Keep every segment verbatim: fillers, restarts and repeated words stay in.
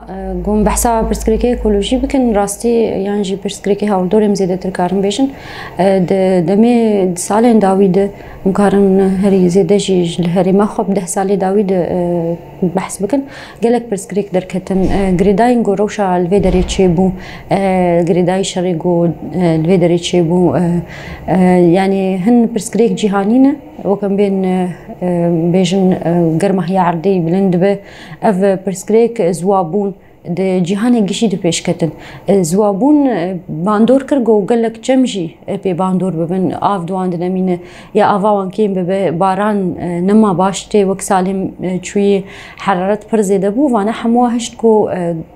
Got, behsa pirsgirêkê ekolojî bikin, rastî yan jî pirsgirêkê hawirdorê em zêdetir karin bêjin. Di demê di salên dawî de em karin herî zêde jî ji li herêma xwe bi deh salê dawî de behs bikin. Gelek pirsgirêk derketin. Girêdayên ku rewşa li vê derê çêbû, girêdayî şerê ku li vê derê çêbû, yanî hin pirsgirêk cîhanî ne. Wek em bên bêjin, germahiya erdê bilind dibe. Ev pirsgirêk ziwabûn di cîhanê gişî de pêşketin. Ziwabûn bandor kir ku gelek çem jî pê bandor bibin, av di wan de nemîne ya ava wan kêm bibe, baran nema baş tê wek salên çûyî, heraret pir zêde bû. Vana hemû hişt ku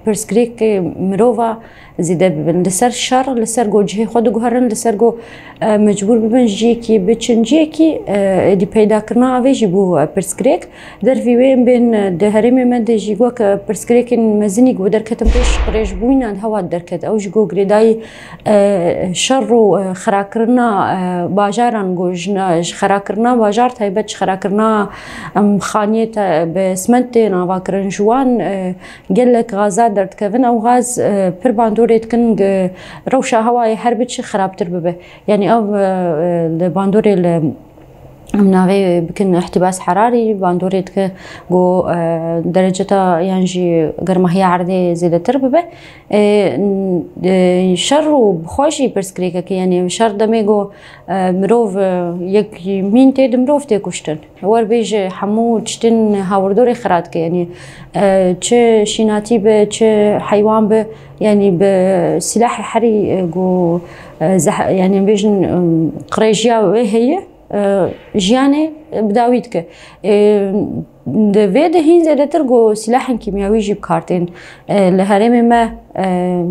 pirsgirêk mirova zêde bibin. Li ser şer, li ser ku cihê xwe diguherin, li ser ku, e, mecbûr bibin ciyekî biçin ciyekî, e, êdî peydakirina avê jî bû, e, pirsgirêk. Dervî wê em bên, e, di herêmê me de jî wek, e, pirsgirêkên mezinî ku derketin pêş qirêjbûyîna di hewa derket. Ew ji ku girêdayî, e, şer û, e, xirakirina, e, bajaran ku ji na-, ji xirakirina bajar taybet ji xirakirina, em, xaniyê te-, bi smentê nava kirin ji wan, e, Gelek gaza derdikevin, ew gaz, e, pir bandorê dikin, e, rewşa hewayê her biçi xirabtir bibe. Yanî ev, e, e, li bandorê li em navê bikin îhtîbas herarî, bandorê dike ku, e, dereceta yan jî germahiya erdê zêdetir bibe. E, n-, e, şer û bi xwe jî pirsgirêkek e, yanî şer demê ku, e, mirov, e, yek mîn tê di mirov tê kuştin. Wer bêje hemû tiştên hawirdorê xira dike, yanî, e, çi şînatî be, çi heywan be, yanî bi sîlahê herî, e, ku, e, zeh-, yanî em bêjin, e, qirêjiya wê heye, e, jiyanê bi dawî dike. E, di vê de hîn zêdetir ku sîlahên kîmyawî jî bi kar tên. E, li herêmê me, e,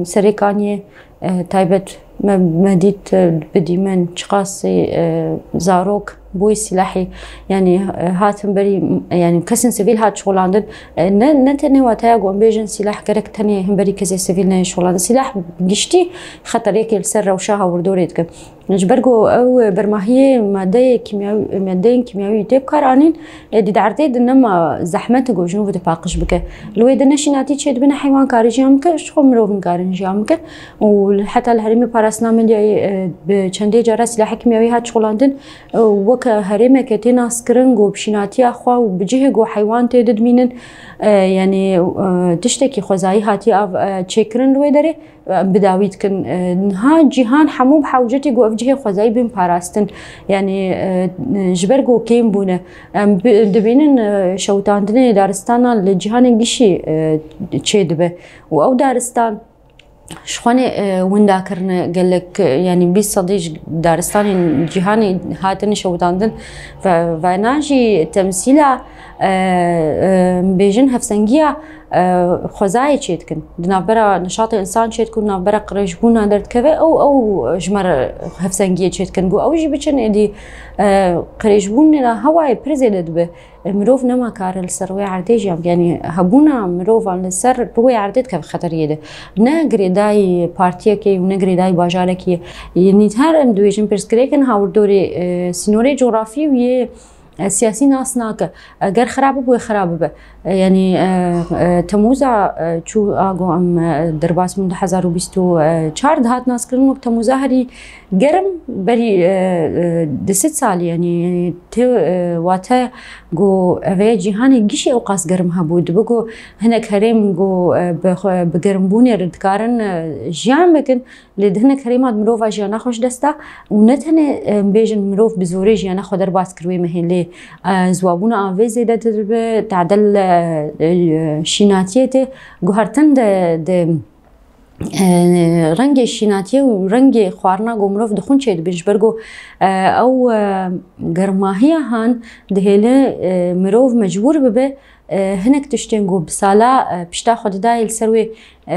Serê Kaniyê, E, taybet me, me dît, e, bi dîmen çiqasî, e, zarok bûyî sîlahî, yanî, e, hat himberî, yanî kesên sivîl hat şixulandin. E, ne, ne tenê wateya ku em bêjin sîlah gerek tenê himberî kesê sivîl neyê şixulandin. Sîlah giştî xeteriyekê li ser rewşa hawirdorê dike. Ji ber ku ew bermahiyê madeyê kîmyawî, madeyên kîmyawî tê bi kar anîn, êdî di erdê de nema zehmet e ku ji nû ve paqij bike. Li wê de ne şînatî çêdibe, ne heywan kare jiyan bike, ji xwe mirov nikarin jiyan bike. Û heta li herêmê parastina medyayê, e, bi çendê cara sîlahê kîmyawî hat şixulandin, e, weke herêmeke tê naskirin ku bi şînatiya xwe û bi cihê ku heywan tê de dimînin, e, yanî, e, tiştekî xwezayî hatiye av, e, çêkirin li wê derê. Em bi dawî dikin. E, niha cîhan hemû bi hewcetî ku ev cihê xwezayî bên parastin. Yanî, e, ji ber ku kêm bûne. Em bi-, dibînin, e, şewitandinê daristanan li cîhanê gişî, e, çêdibe. Û ew daristan ji xwe nê, e, winda kirine gelek, e, yanî bîst sedî ji daristanên cîhanê hatine şewitandin. Ve, vena jî temsîla, e, e, bêjin hevsengiya e, xwezayê çêdikin. Di navbera nişatê însan çêdikin û navbera qirêjbûna derdikeve, ew, ew ji me re hevsengiyê çêdikin. Ku ew jî biçin êdî, e, qirêjbûna hewayê pir zêde dibe. E, mirov nema kare li ser rûyê erdê jiyan bike. Yanî hebûna mirovan li ser rûyê erdê dikeve xeteriyê de. Ne girêdayî partiyekê û ne girêdayî bajarekî ye. Yanî her em dibêjin pirsgirêkin hawirdorê, e, sînorê cografî û yê e, siyasî nas nake. Eger xirab bibû, xirab bibe. E, yanî, e, e, Temûza, e, çû a ku em, e, derbas bûn du hezar û bîst û çar dihat naskirin wek Temûza herî germ berî, e, e, di sed salî, yanî, yanî tê, e, wate ku ev ê cîhanê gişî ewqas germ hebû. Dibe ku hinek herêm ku, e, bi xwe, bi germbûnê re dikarin, e, jiyan bikin. Lê di hinek herêma de mirova jiyana xwe ji dest da û ne tenê, em bêjin, mirov bi zorê jiyana xwe derbas kir wê mehê, lê, e, ziwabûna avê zêde dibe, tadel, e, e, şînatiyê tê guhertin de, de, e, rengê şînatiyê û rengê xwarina ku mirov dixwin çêdibin, ji ber ku, e, ew, e, germahiya han dihêle, e, mirov mecbûr bibe, e, hinek tiştên ku bi sala, e, pişta xwe didayê li ser wê, e, e,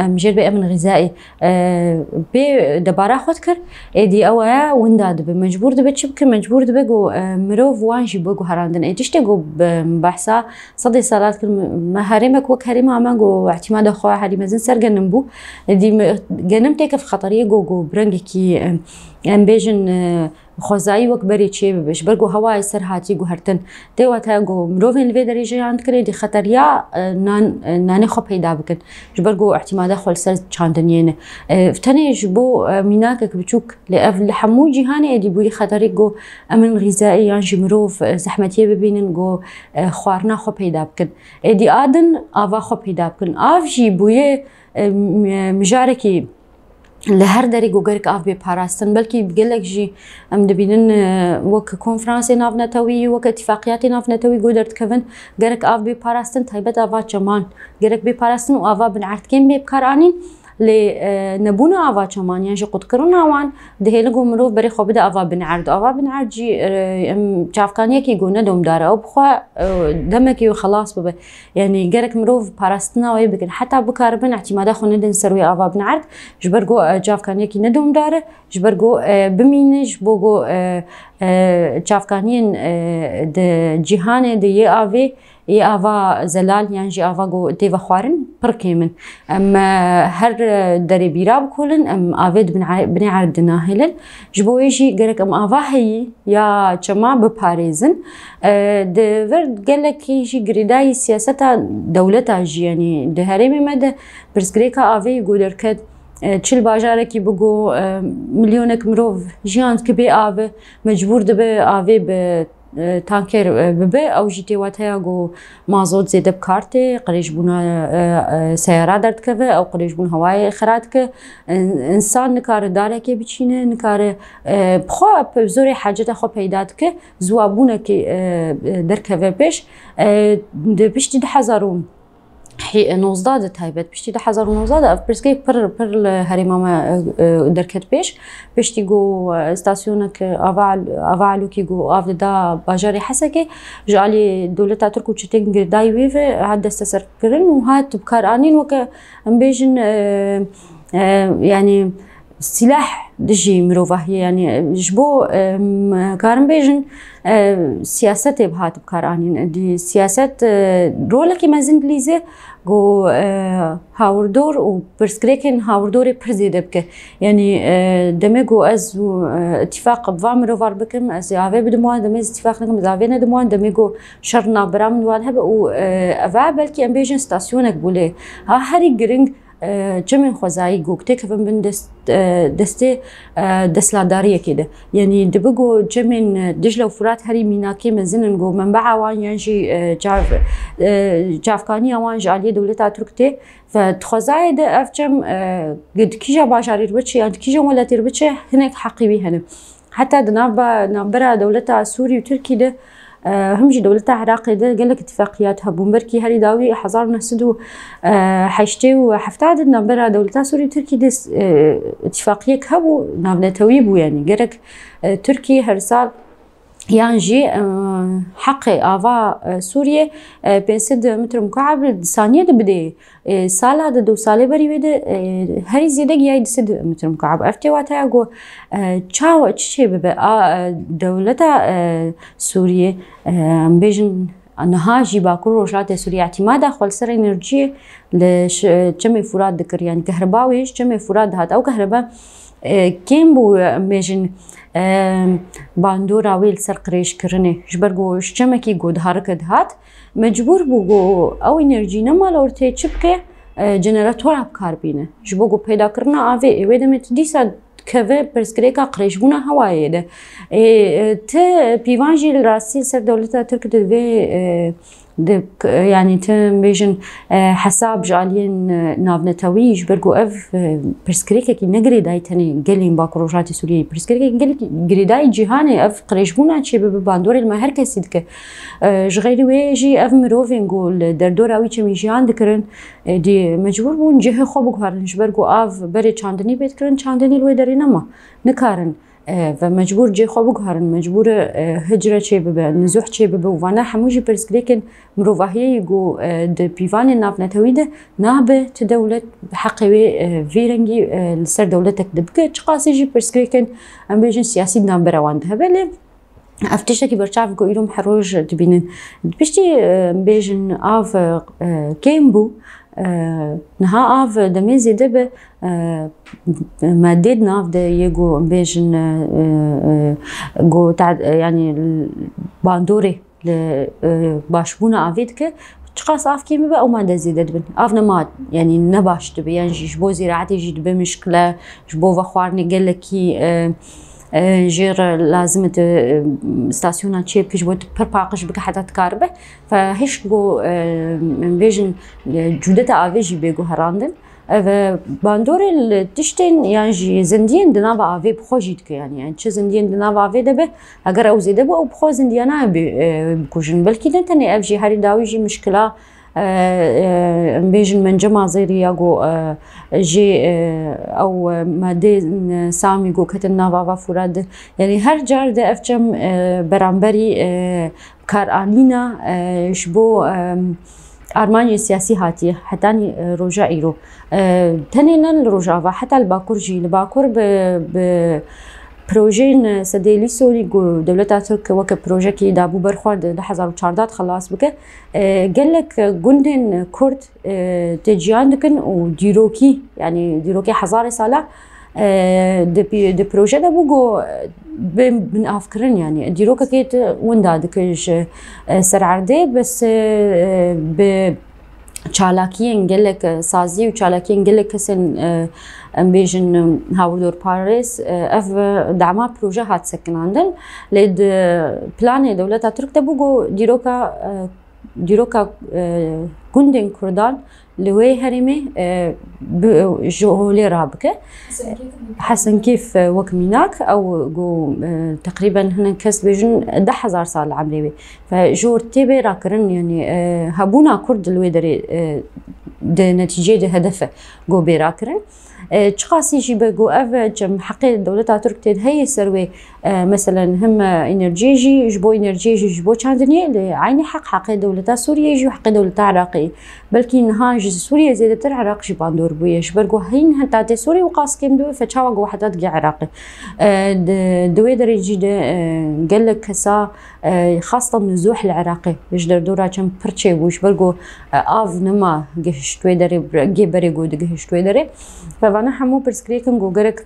em jêr bê emin xîzayê, e, pê debara xwe dikir, êdî ew aya winda dibe. Mecbûr dibe çi bike? Mecbûr dibe ku, e, mirov wan jî biguherandin. Ê tiştê ku bi behsa sedê sala dikir, me herêmek wek herêma me ku îtîmada xwe herî mezin ser genim bû. Êdî me, genim têkeve xeteriyê ku, ku bi rengekî, e, em bêjin, e, xwezayî wek berê çê bibe. Ji ber ku hewayê ser hatiye guhertin. Tê wateya ku mirovên li vê derê jiyan dikin, êdî xeteriya, e, nan, e, nanê xwe peyda bikin. Ji ber ku ihtimada xwe li ser çandiniyê ne. E, tenê ji bo, e, mînakek biçûk, lê ev li hemû cîhanê êdî bûyî xeterê ku emin xîzayî yan jî mirov, e, zehmetiyê bibînin ku, e, xwarina xwe peyda bikin. Êdî a din ava xwe peyda bikin. Av jî bûye, e, m-, mijarekî li her derê ku gerek av bê parastin. Belkî gelek jî em dibînin, e, wek konferansê navnetewî, wek îtîfaqiyatê navnetewî ku derdikevin, gerek av bê parastin, taybet ava çeman. Gerek bê parastin û ava binerdkên bê bikaranîn. Lê, e, nebûna ava çeman yan jî qutkirina wan dihêle ku mirov berê xwe bide ava binerd. Ava binerd jî, e, em çavkaniyekî ku nedomdar e. Ew bixwe, e, demekê û xelas bibe. Yanî gerek mirov parastina wê bikin. Heta bikaribin îtîmada xwe nedin ser wê ava binerd. Ji ber ku, e, çavkaniyekî nedomdar e. Ji ber ku, e, bimîne, ji bo ku, e, e, çavkaniyên, e, di cîhanê de yê avê, yê ava zelal yan jî ava ku tê vexwarin pir kêm in. Em, e, her, e, derê bîra bikolin, em avê di bin e-, binê erd de nahêlin. Ji bo wê jî gerek em ava heyî ya çema biparêzin. E, di vir gelekî jî girêdayî siyaseta dewleta jî, yanî di herêmê me de pirsgirêka avê yî ku derket, e, çi li bajarekî bigo, e, milyonek mirov jiyan dike bê ave, mecbûr dibe avê bi, e, tanker, e, bibe. Ew jî tê wateya ku mazot zêde bi kar tê, qirêjbûna, e, e, seyara derdikeve, ew qirêjbûn hewayê xira dike. In-, însan nikare darekê biçîne, nikare, e, bi xwe, bi zorê haceta xwe peyda dike, ziwabûnekê, e, e, derkeve pêş. E, di piştî du hezar û hî-, nozdeh de taybet, piştî du hezar û nozdeh de ev pirsgirêk pir, pir li herêma me, e, e, derket pêş. Piştî ku, e, stasyonek, e, ava, ava Elokî ku av dida bajarê Hesekê, ji alî dewleta Tirk û çetên girêdayî wê ve hat desteserkirin û hat bikaranîn weke, em bêjin, e, e, yanî, sîleh dijî mirovahiyê, yanî, e, ji bo, e, em karin bêjin, e, siyasetê bi hat bikaranîn. Dî siyaset, e, rolekî mezin dilîze ku, e, hawirdor û pirsgirêkên hawirdorê pir zêde bike. Yanî, e, demê ku ez û, e, îtîfaq bi van mirovan bikim, ez ê avê bidim wan, demê ez îtîfaq nekim, ez avê nedim wan, demê ku şer navbera min wan hebe û, e, eva belkî em bêjin stasyonek bû lê ha herî giring, e, çemên xwezayî ku têkevin bin dest, e, destê, e, desthilatdariyekê de. Yanî dibe ku çemên, e, Dicle û Furat herî mînakê mezin in ku menbea wan yan jî, e, çav-, e, çavkaniya wan ji aliyê dewleta Tirk tê. Ve di xwezayê de ev çem, e, di kîja bajarê re biçe yan di kîja welatê re biçe hinek heqî wî hene. Heta di nava, navbera dewleta Sûrî û Tirkî de, e, him jî dewleta Iraqê de gelek îtîfaqiyat hebûn. Belkî herî dawî hezar û neh sed û heştê û heft de navbera dewleta Sûrî û Tirkî de, e, îtîfaqiyek hebû, navnetewî bû, yanî gerek, e, Tirkî her sal yan jî, e, heqê ava, e, Sûriyê, e, pênc sed metr mukab li saniyê de bidê. E, sala de, du salê berî wê de, e, herî zêde giyayî du sed metr mukab. Ev tê wateya ku, e, çawa, çi çê bibe? A, e, dewleta, e, Sûriyê, e, em bêjin, niha jî Bakur Rojhilatê Sûriyê îtîmada xwe li ser enerjiyê li ş-, çemê Furat dikir. Yanî kehreba wê ji çemê Furat dihat. Ew kehreba, e, kêm bû, em bêjin, e, bandora wê li ser qirêjkirinê. Ji ber ku ji çemekî ku diharike dihat, mecbûr bû ku ew enerjî nema li ortê çi bike, e, generatora bi kar bîne. Ji bo ku peydakirina avê ê wê demê tu dîsa dikeve pirsgirêka qirêjbûna hewayê de. Ê, e, ti pîvan jî li rastî li ser dewleta Tirk divê, e, di, k-, yanî ti bêjin, e, hesab ji aliyên, e, navnetewî, ji ber ku ev, e, pirsgirêkekî ne girêdayî tenê gelên Bakur Rojhilatê Sûriyeyê, pirsgirêkekî gelekî girêdayî cîhanê, ev qirêjbûna çêbibe bandorê li me her kesî dike. E, ji xeyrî wê jî ev mirovên ku li derdora wî çemî jiyan dikirin, e, dî mecbûr bûn cihê xwe biguherin, ji ber ku av berê çandinî bê dikirin, çandinî li wê derê nema. Nikarin, e, ve mecbûr cihê xwe biguherin, mecbûr e, hicre çêbibe, nizuh çêbibe û vana hemû jî pirsgirêkên mirovahiyê yî ku, e, di pîvanên navnetewî de nabe ti dewlet bi heqê wê, e, vê rengî, e, li ser dewletek dibike, çiqasî jî pirsgirêkên, em bêjin, siyasî di navbera wan de hebe, lê Ev tiştekî berçav ku îro em her roj dibînin. Piştî, e, bêjin av, e, kêm bû, e, niha av demê zêde be, e, madê di nav de yê ku em bêjin, e, e, e, ku ta-, e, yanî bandorê li, e, başbûna avê dike. Çiqas av kêm bibe, ew made zêde dibin. Av nema, yanî ne baş dibe, yan jî ji bo zîraetê jî dibe mişkile, ji bo vexwarinê gelekî, e, e, jê re lazim e tu, e, stasyona çê bikî, ji bo tu pir paqij bike heta dikaribe. Fe hişk ku, e, em bêjin, e, cûdeta avê jî bê guherandin. Ev, e, bandorê li tiştên yan jî zindiyên di nava avê bi xwe jî dike, yanî, yanî çi zindiyên di nava avê de be, eger ew zêde bû, ew bi xwe zindiya nayê bê, e, bikujin. Belkî ne tenê ev jî, herî dawî jî mişkila, e, e, em bêjin mence mazêrî ya ku, e, jê, e, ew, e, madeyên samî ku ketin nava ava Furat de. Yanî her car de ev çem, e, beramberî, e, karanîna, e, ji bo, e, armancên siyasî hatiye hetanî, e, roja îro. E, tenê ne li Rojava, heta li Bakur jî, li Bakur bi, bi projeyên sedê Lîsonî ku dewleta Tirk weke projekî dabû ber xwe di du hezar û çardeh de xelas bike, e, gelek gundên Kurd, e, tê ciyan dikin û dîrokî, yanî dîrokê hezarê sala, e, di pî-, di proje de bû ku, e, bên binavkirin, yanî dîrokekê tu winda dike ji, e, ser erdê, bes, e, bi çalakiyên gelek, e, sazî û çalakiyên gelek kesên, e, em bêjin, e, hawirdorparêz, e, ev, e, dema proje hat sekinandin. Lê di planê dewleta Tirk de bû ku dîroka, e, dîroka, e, gundên Kurdan li wê herêmê, e, bi, ji holê rabike. Hesenkêf, e, wek mînak, ew ku, e, teqrîben hinek kes bêjin deh hezar sal li emrê wê. Fe ji wir tê bê rakirin, yanî, e, hebûna Kurd li wê derê, e, di netîceyê de hedef e ku bê rakirin. E, çiqasî jî be ku ev, e, çem heqê dewleta Tirk tê de heye ser wê, e, meselen him, e, enerjiyê jî, ji bo enerjiyê jî, ji bo çandiniyê, lê eynî heq heqê dewleta Sûriyê jî û heqê dewleta Iraqê. Belkî niha ji Sûriyê zêdetir Iraq jî bandor bûye. Ji ber ku hîn heta tê Sûriyê û qas kêm dibe, fe çawa ku heta digê Iraqê. E, di, di wê derê jî de, e, gelek kesa, e, xastan nizûh li Iraqê ji derdora çem pir çêbû, ji ber ku, e, av nema gihişt wê derê, gê berê ku digihişt wê derê. Ve vana hemû pirsgirêk in ku gerek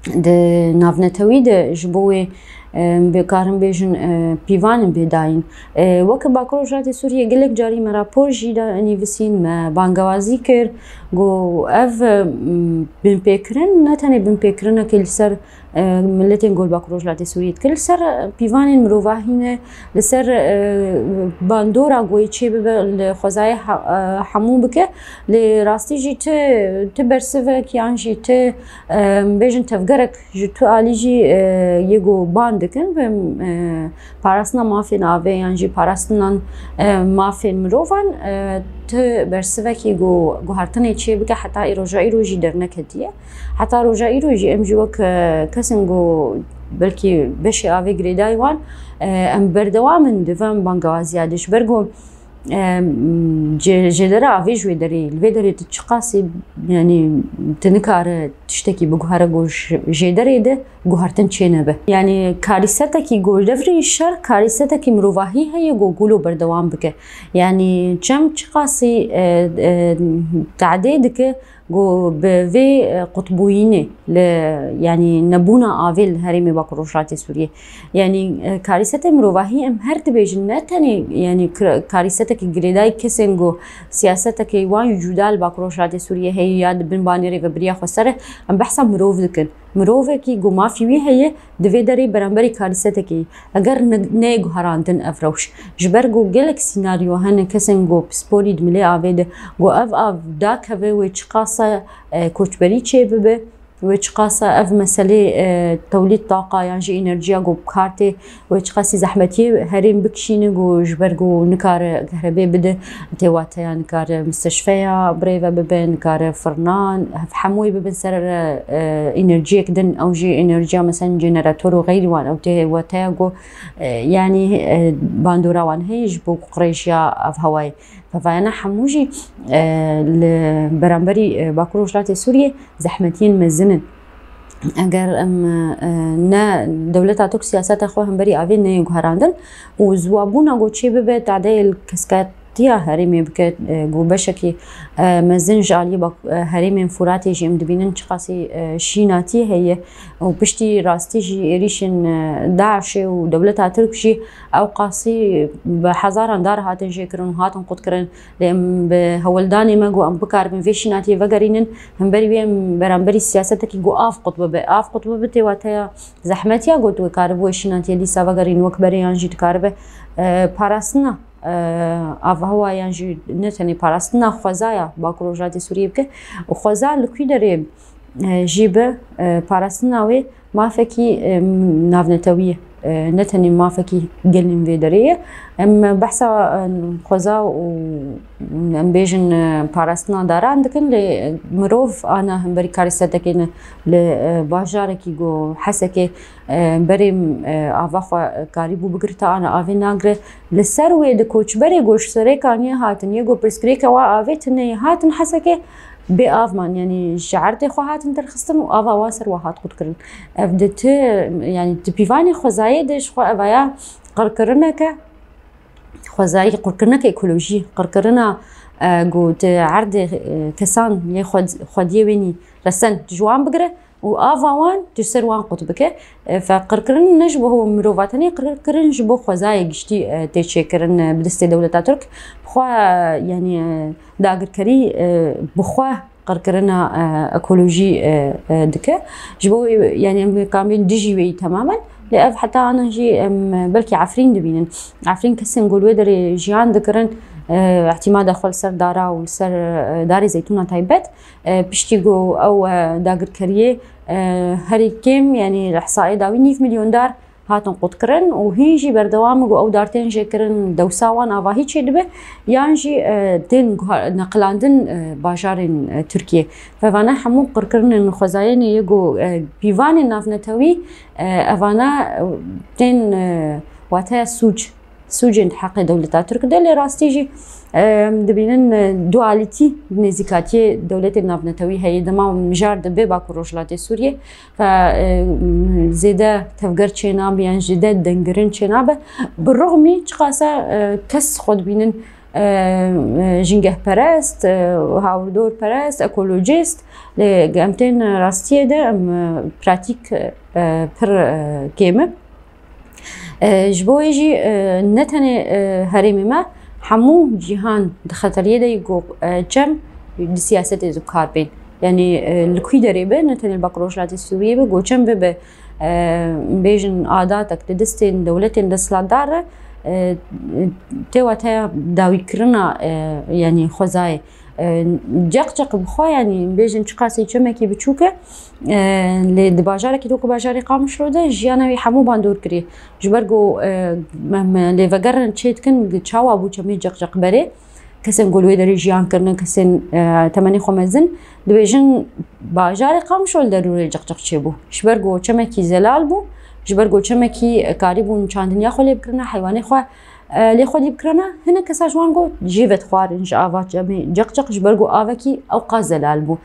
di navnetewî de ji bo wê, e, bikarin bêjin, e, pîvanên bê dayîn. E, weke Bakur Rojhilatê Sûriyê gelek carî me rapor jî da nivîsîn, me bangewazî kir, ku ev, e, binpêkirin ne tenê binpêkirinekê li ser, e, miletên ku li Bakur Rojhilatê Sûriyê dikin, li ser pîvanên mirovahî ne, li ser, e, bandora ku yê çê bibe li xwezayê he-, e, hemû bike. Lê rastî jî ti, ti bersivek yan jî ti, e, bêjin tevgerek ji tu alî jî, e, yê ku ban dikin bi, e, parastina mafên avê yan jî parastina, e, mafên mirovan, e, ti bersivekî ku guhertinê çê bike heta îroja îro jî derneketiye. Heta roja îro jî em jî wek, e, kesên ku belkî beşê avê girêdayî wan, e, em berdewam in di van bangewaziya de. Ji ber ku, e, jê-, jêdera avê ji wê derê, li vê derê tu çiqasî, yanî tu nikare tiştekî biguhere ku ji-, jêderê de guhertin çênebe. Yanî karîsetekî ku li devrî şer, karîsetekî mirovahî heye ku gulo berdewam bike. Yanî çem çiqasî, e, e, tadê dike, ku bi vê, e, qutbûyînê li, yanî nebûna avê li herêmê Bakur Rojhilatê Sûriyê. Yanî, e, karîsetê mirovahî em her dibêjin, ne tenê, yanî kir-, karîsetekî girêdayî kesên ku siyasetekê wan cuda li Bakur Rojhilatê Sûriyê heye ya di bin banêrê vebiriya xweser e, em behsa mirov dikin. Mirovekî ku mafî wî heye, di vê derê beramberî karîsetekê, eger ne-, neyê guherandin ev rewş. Ji ber ku gelek sînaryo hene, kesên ku pisporî di milê avê de, ku ev av dakeve wê çiqasa, e, koçberî çêbibe, wê çiqasa ev meselê, e, tewlîd taqa yan jî enerjiya ku bi kar tê, wê çiqasî zehmetiyê herêm bikişîne ku ji ber ku nikare kehrebê bide, tê wateya nikare misteşfeya birêve bibe, nikare firnan, hev-, hemûyê bibin ser, e, enerjiyek din, ew jî enerjiya, meselen, generator û xeyrî wan, ew tê wateya ku, e, yanî, e, bandora wan heye ji bo ku qirêjiya avhewayê. Pevayana hemû jî, e, li beramberî, e, Bakur Rojhilatê Sûriyê zehmetiyên mezin in. Eger em, e, ne dewleta Tirk siyaseta xwe hemberî avê neyê guherandin û ziwabûna ku çê bibe tadeyê li keskatiya herêmê bike, e, ku beşekî, e, mezin ji aliyê bak-, e, herêmên Furatê jî em dibînin çiqasî, e, şînatî heye û piştî rastî jî êrîşên, e, DAIŞê û dewleta Tirk jî ew qasî bi hezaran dar hatin jêkirin û hatin qutkirin. Lê em bi hewldanê me ku em bikaribin vê şînatiyê vegerînin, hemberî wê em beramberî siyasetekî ku av qut bibe. Av qut bibe tê wateya zehmetiya ku tu karibû wê şînatiyê dîsa vegerîn wek berê yan jî dikaribe, e, parastina, e, avhewa yan jî ne tenê parastina xwezaya Bakur Rojhilatê Sûriyê bike û xweza li kû derê, e, jî be, e, parastina wê mafekî, e, navnetewî ye. E, ne tenê mafekî gelên vê derê ye. Em behsa, e, xweza û em bêjin, e, parastina daran dikin, lê mirov ana hemberî karê sedekê ne li, e, bajarekî ku Hesekê, e, berê, e, ava xwe karîbû bigirta ana avê nagire. Li ser wê di koçberê ku ji serê kaniye hatin, yê ku pirsgirêka wa avê tune ye, hatin Hesekê bê av man, yanî ji erdê xwe hatin derxistin û ava wan ser wa hat qutkirin. Ev di ti, yanî di pîvanê xwezayê de ji xwe evaya qirkirineke xwezayî, qirkirineke ekolojî, qirkirina, e, ku di erdê, e, kesan yê xwe-, xwediyê wênî resen ji wan bigire û ava wan ji ser wan qut bike. E, fe qirkirin ne ji bo mirova tenê, qirkirin ji bo xwezayê giştî, e, tê çêkirin, e, bi destê dewleta Tirk. Xwe, e, yanî, e, dagirkerî, e, bi xwe qirkirina, e, ekolojî, e, e, dike. Ji bo wê, yanî em kamên dijî wê yî temamen. Lê ev heta anan jî em belkî Efrîn dibînin. Efrîn kesên ku li wê derê jiyan dikirin, e, îtîmada xwe li ser dara û li ser, e, darê zeytûna taybet, e, piştî ku ew, e, dagirkeriyê, e, herî kêm, yanî li ihsayê dawî nîv milyon dar hatin qutkirin û hîn jî berdewam e ku ew dar tên jêkirin, dewsa wan avahî çêdibe, yan jî, e, tên guha-, neqilandin, e, bajarên, e, Tirkiyê. Evana hemû qirkirinên xwezayê ne yê ku, e, pîvanên navnetewî, e, evana, e, tên, e, wateya sûc, sûcên di heqê dewleta Tirk de, lê rastî jî, e, em dibînin, e, dualîtî, nêzîkatiyê dewletên navnetewî heye. Dema mijar dibe Bakur Rojhilatê Sûriyê, Fe, e, zêde tevger çênabe yan zêde denggirin çênabe. Bi rixmî çiqasa, e, kes xwe dibînin, e, e, jingehperest, e, hawirdorperest, ekolojîst. Lê em tên rastiyê de em, e, pratîk, e, pir, e, kêm e. E, ji bo wê jî, e, ne tenê, e, herêmê me, hemû cîhan di xeteriyê de ye ku, e, çem di siyasetê zû kar bên. Yanî, e, li kû derê be, ne tenê li Bakur Rojhilatê Sûriyê be, ku çem bibe, e, bêjin adatek di destên dewletên desthilatdar re, e, tê wateya dawîkirina, e, yanî xwezayê. E, ceqceq bi xwe, yanî bêjin çiqasî çemekî biçûk e, e, lê di bajarekî wekî bajarê Qamişlo de jiyana wî hemû bandor kiriye. Ji ber ku, e, me, me lêvegerin çê dikin, çawa bû çemê ceqceq berê. Kesên ku li wê derê jiyan kirine, kesên, e, temenê xwe mezin, dibêjin bajarê Qamişlo li derûrê ceqceq çêbû. Ji ber ku çemekî zelal bû, ji ber ku çemekî karîbûn çandiniya xwe lê bikirina, heywanê xwe e, lê xwedî bikirana, hinek kesa ji wan got, jê vedixwarin ji ava çemê ceqceq, ji ber ku avekî ewqas zelal bû.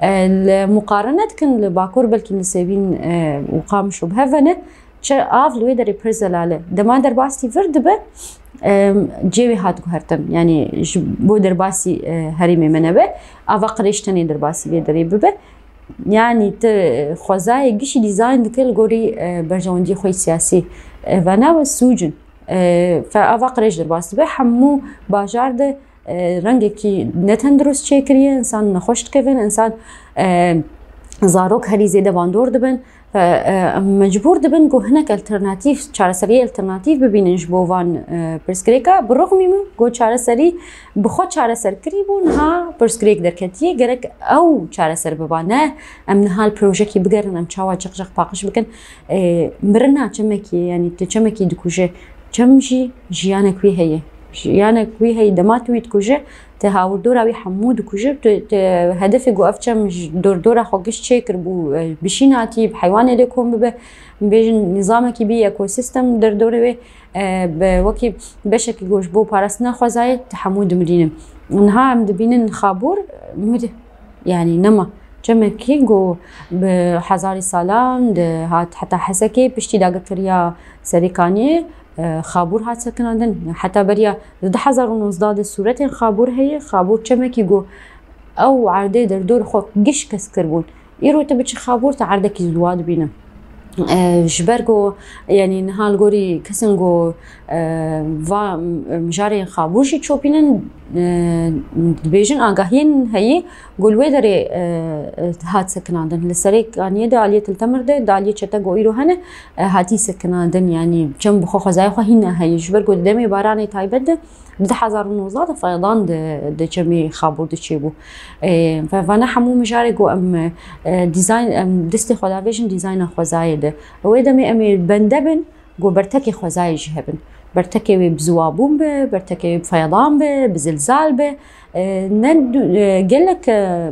E, li muqarene dikin li Bakur, belkî li Sêvîn, e, û Qamişlo bi hev ve ne, çi av li wê derê pir zelal e. Dema derbasî vir dibe, e, cê wê hat guhertin. Yanî ji bo derbasî, e, herêmê me nebe, ava qirêj tenê derbasî vê derê bibe. Yanî ti xwezayê gişî dîzayn dike li gorî, e, berjewendiyê xwe yê siyasî. E, vana we sûc in. E, fe ava qirêj derbas dibe, hemû bajar de, e, rengekî netendurist çêkiriye, însan nexweş dikevin, însan, e, zarok herî zêde bandor dibin. Fe, e, em mecbûr dibin ku hinek alternatîf, çareseriyê alternatîf bibînin ji bo van, e, pirsgirêka. Bi rixmî min ku çareserî bi xwe çareser kirî bû, niha pirsgirêk derketiye, gerek ew çareser biba. Ne em niha li projekî bigerin, em çawa ceqceq paqij bikin. E, mirina çemekî, yanî tu çemekî dikuje, çem jî jiyanek wî heye. Jiyanek wî heye, dema tu wî dikuje, te hawirdora wî hemû dikuje. Tu, tu hedefê ku ev çem ji dordora xwe giş çêkiribû, e, bişînatî, bi heywanê lê kom bibe, bêjin nîzamekî bî, ekosîstem derdorê wê, e, bi wekî beşekî ku ji bo parastina xwezayê, tu hemû dimirînin. Niha em dibînin xabûr, mû de, yanî nema. Çemekî ku bi hezarî salan di hat heta Hesekê piştî dagirkeriya Serêkaniyê, e, Xabûr hat sekinandin. Heta beriya di du hezar û nozdeh de sûretên Xabûr heye. Xabûr çemekî ku ew erdê derdor xwe giş kes kiribûn. Îro tu biçî Xabûr, tu erdekî ziwa dibîne. E, ji ber ku, yanî niha li gorî kesên ku, e, va, e, mijarên Xabûr jî çopînin, e, dibêjin agahiyên heyî ku li wê derê, e, e, hat sekinandin. Li Serêkaniyê de aliyê Til Temir de, di aliyê çete ku îro hene, e, hatî sekinandin. Yanî çem bi xwe xwezayê xwe hîna heye. Ji ber ku di demê baranê taybet de, di du hezar û nozdeh de feyedan di, di çemê Xabûr de çêbû. E, ve-, vana hemû mijarê ku em, e, dîzayn, em destê xwe davêjin dîzayna xwezayê de. Wê demê em ê bende bin ku bertekê xwezayê jî hebin. Bertekê wê bi ziwabûn be, bertekê wê bi feyedan be, bi zilzal be. E, ne du-, e, gelek, e,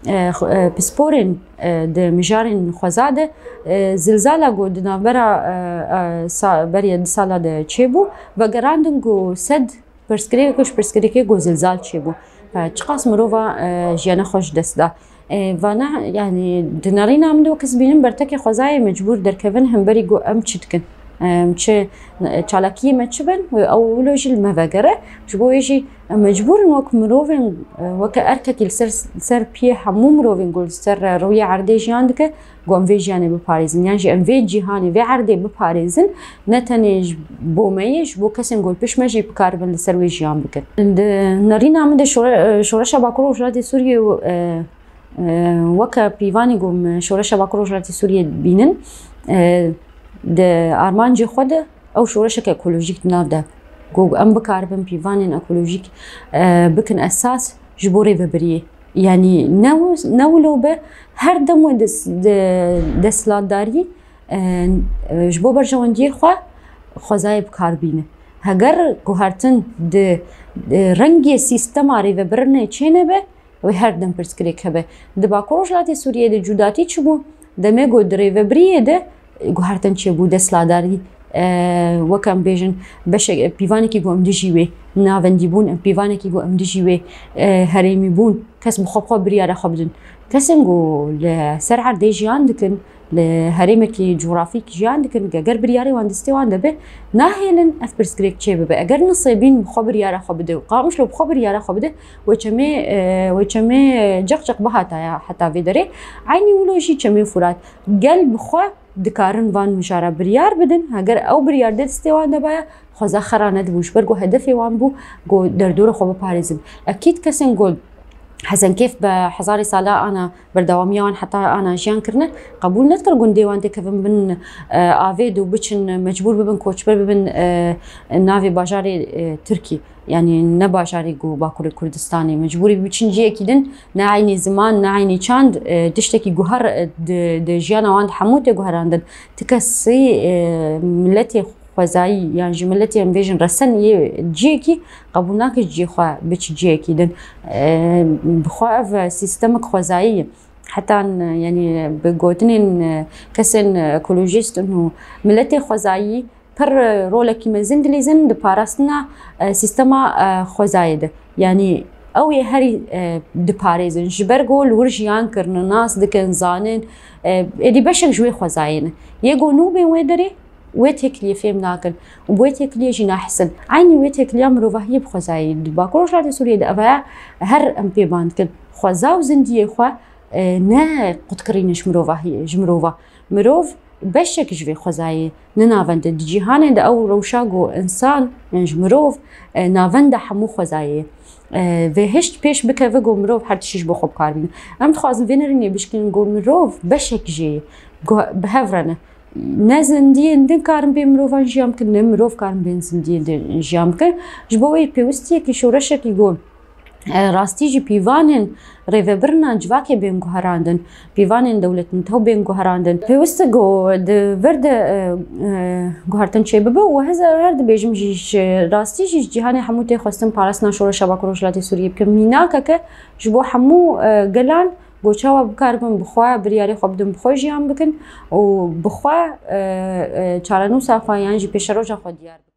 e, xwe-, e, pisporên, e, di mijarên xweza de, e, zilzala ku di navbera, e, e, sa-, beriya du sala de çêbû, vegerandin ku sed pirsgirêk, ji pirsgirêkê ku zilzal çêbû. E, çiqas mirova, e, jiyana xwe ji dest da. E, vana, yanî, di nerîna min de wek ez bînim, bertekê xwezayê mecbûr derkevin hemberî ku em çi dikin. Em çi, çalakiyê me çi bin, ew wilo jî li me vegere. Ji bo wê jî em mecbûr in wek mirovên, e, weke erkekî li ser, ser piyê hemû mirovên ku li ser rûyê erdê jiyan dike, ku em vê jiyanê biparêzin. Yan jî em vê cîhanê, vê erdê biparêzin, ne tenê ji bo me yê, ji bo kesên ku li pişt me jî bikaribin li ser wê jiyan bikin. Di nerîna min de şore-, e, Şoreşa Bakur Rojhilatê Sûriyê û, e, e, weke pîvanê ku em Şoreşa Bakur Rojhilatê Sûriyê dibînin, e, di armancê xwe de ew şoreşeke ekolojîk di nav de, ku em bikaribin pîvanên ekolojîk, e, bikin esas ji bo rêvebiriyê. Yanî ne wi-, ne wilo be, her dem wê des-, de-, desthilatdarî, e, e, ji bo berjewendiyê xwe xwezayê bi kar bîne. Heger guhertin di, di rengê sîstema rêvebirinê çênebe, wê her dem pirsgirêk hebe. Di Bakur Rojhilatê Sûriyê de cudatî çi bû? Demê ku di rêvebiriyê de guhertin çêbû, desthilatdarî, e, wek em bêjin, beşek, pîvanekî ku em dijî wê navendî bûn, pîvanekî ku em dijî wê, e, herêmî bûn, kes bi xwe bi xwe biryara xwe bidin. Kesên ku li ser erdê jiyan dikin, li herêmekî cografîk jiyan dikin, eger biryarê wan destê wan de be, nahêlin ev pirsgirêk çê bibe. Eger nisêbîn bi xwe biryara xwe bide û Qamişlo bi xwe biryara xwe bide, wê çemê, e, wê çemê ceqceq bihataya heta vê derê. Eynî wilo jî çemê Furat. Gel bi xwe dikarin van mijara biryar bidin. Heger ew biryar dê destê wan de baya, xweza xera nedibû. Ji ber ku hedefê wan bû ku derdora xwe biparêzin. Ekîd kesên ku Hesenkêf bi hezarê sala ana berdewamiya wan heta ana jiyan kirine, qebûl nedikir gundê wan têkevin bin, e, avêd û biçin, mecbûr bibin, koçber bibin, e, navê bajarê, e, Tirkî. Yanî ne bajarê ku Bakurê Kurdistanê. Mecbûrî biçin ciyekî din, ne eynî ziman, ne eynî çand, e, tiştekî guher, e, di, di jiyana wan de hemû tê guherandin. Ti kesî, e, miletê xwezayî, yan jî miletê em bêjin resen yê ciyekî qebûl nake ciyê xwe biçi ciyekî din. E, bi xwe ev sistemek xwezayî ye. Heta, yanî bi gotinên, e, kesên ekolojîst û miletê xwezayî pir, e, rolekî mezin dilîzin di parastina, e, sîstema, e, xwezayê de. Yanî ew ê herî, e, diparêzin. Ji ber ku li wir jiyan kirine, nas dikin, zanin, e, êdî beşek ji wê xwezayê ne. Yê ku nû bên wê derê, wê têkiliyê fêm nakin û bi wê têkiliyê jî nahisin. Eynî wê têkiliya mirovahiyê bi xwezayê. Di Bakur Rojhilatê Sûriyê de ev e, her em pê ban dikin. Xweza û zindiyê xwe, e, ne qutkirîne ji mirovahiyê, ji mirova. Mirov beşek ji vê xwezayê ne navend e. Di cîhanê de ew rewşa ku însan, yan ji mirov, e, navenda hemû xwezayê ye. E, vê hişt pêş bikeve ku mirov her tiştî ji bo xwe bi kar bîne. Em dixwazin vê nerînê bişkînin ku mirov beşek jê ye, ku bi hev re ne. Ne zindiyên din karin bê mirovan jiyan bikin, ne mirov karin bên zindiyên din jiyan bikin. Ji bo wê pêwistiyekî şoreşekî ku, e, rastî jî pîvanên rêvebirina civakê bên guherandin, pîvanên dewletên tew bên guherandin. Pêwist e ku di vir de, e, e, guhertin çêbibe û ez her dibêjim jî, ji rastî jî ji cîhanê hemû tê xwestin parastina Şoreşa Bakur Rojhilatê Sûriyê bikin. Mînakeke ji bo hemû, e, gelan, ku çawa bikaribin bi xwe biryarê xwe bidin, bi xwe jiyan bikin û bi xwe, e, e, çarenûsa xwe yan jî pêşeroja xwe diyar bikin.